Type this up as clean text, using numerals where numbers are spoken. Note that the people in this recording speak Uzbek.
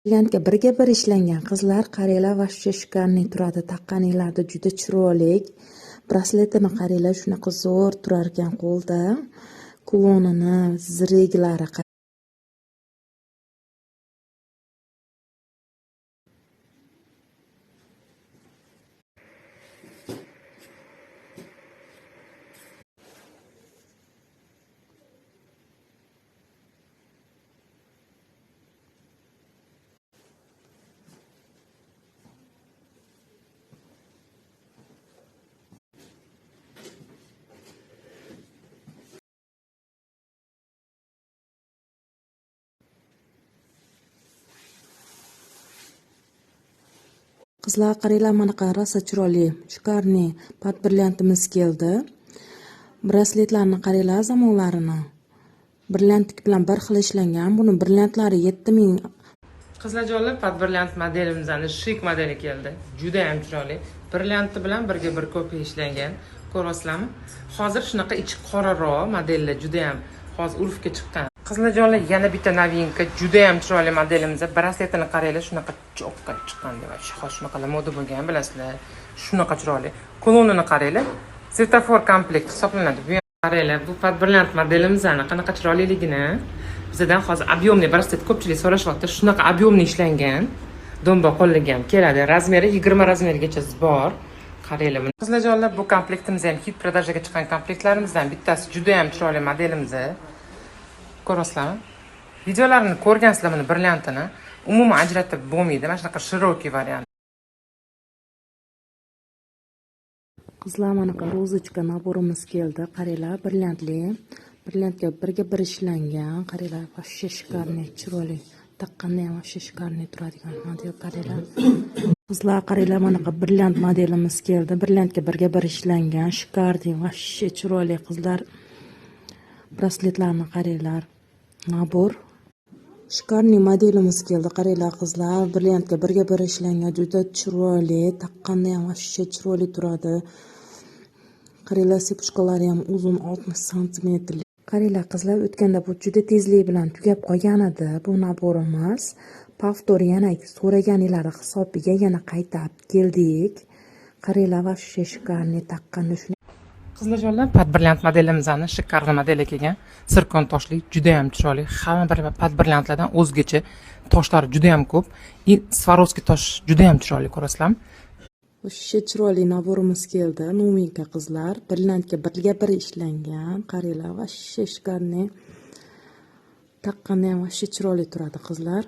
Brilliantga birga bir ishlangan qizlar, qaranglar, вообще шикарный turadi. Taqqaninglarda juda chiroyli. Brasletini qaranglar, shunaqa zo'r turar ekan qo'lda. Kulonini, ziriklari. Qizlar, qaranglar, manaqa rosa chiroyli, шикарный под brilliantimiz keldi. Brasletlarni qaranglar, zamonlarini. Brilliantlik bilan bir xil ishlangan. Buni brilliantlari 7000. Qizlarjonlar, под brilliant modelimizni шик modeli keldi. Juda ham chiroyli. Brillianti bilan birga bir kopiya ishlangan. Ko'ryapsizlarmi? Hozir shunaqa ichi qoraroq modellar juda ham hozir urfga chiqqan. Qizlarjonlar, yana bitta новинка, juda ham chiroyli modelimiz. Brasletini qaranglar, shunaqa чётко chiqqan deb. Hozir shunaqalar moda bo'lgan, bilasizlar. Shunaqa chiroyli. Kulonini qaranglar. Svetofor komplekt hisoblanadi. Bu ham qaranglar, bu под brilliant modelimizni qanaqa chiroyliligini. Bizdan hozir объемный braslet ko'pchilik so'rashyapti. Shunaqa объемный ishlangan. Do'mboq qo'lliga ham keladi. Razmeri 20 razmergacha bor. Qaranglar buni. Qizlarjonlar, bu komplektimiz ham хит продажа ga chiqqan komplektlarimizdan bittasi, juda ham chiroyli modelimiz. Ko'rasizlarmi? Videolarini ko'rgansizlar buni brilliantini. Umuman ajratib bo'lmaydi. Mana shunaqa широкий variant. Qizlar, manaqa розочка набор imiz keldi. Qaranglar, brilliantli. Brilliantga birga bir ishlangan. Qaranglar, вообще шикарный, chiroyli. Taqqanda ham вообще шикарный turadigan model, qaranglar. Qizlar, qaranglar, manaqa brilliant modelimiz keldi. Brilliantga birga bir ishlangan, шикарный, вообще chiroyli qizlar. Brasletlarni qaranglar. Набор. Шикарный modelimiz keldi. Qaranglar qizlar, brilliantga birga bir ishlangan, juda chiroyli, taqqanda ham вообще chiroyli turadi. Qaranglar, цепочка lari ham uzun, 60 santimetr. Qaranglar qizlar, o'tganda bu juda tezlik bilan tugab qolgan edi bu набор imiz. Повтор yana so'raganinglar hisobiga yana qayta olib keldik. Qaranglar, вообще шикарный, taqqanda shuni. Qizlarjonlar, под brilliant modelimizni шикарный modeli kelgan. Sirkon toshli, juda ham chiroyli. Hamma bir под brilliantlardan o'zgacha, toshlari juda ham ko'p. И Swarovski tosh juda ham chiroyli, ko'rasizlarmi? Вообще chiroyli набор imiz keldi. Новинка qizlar. Brilliantga birga bir ishlangan. Qaranglar, вообще шикарный. Taqqanda ham вообще chiroyli turadi qizlar.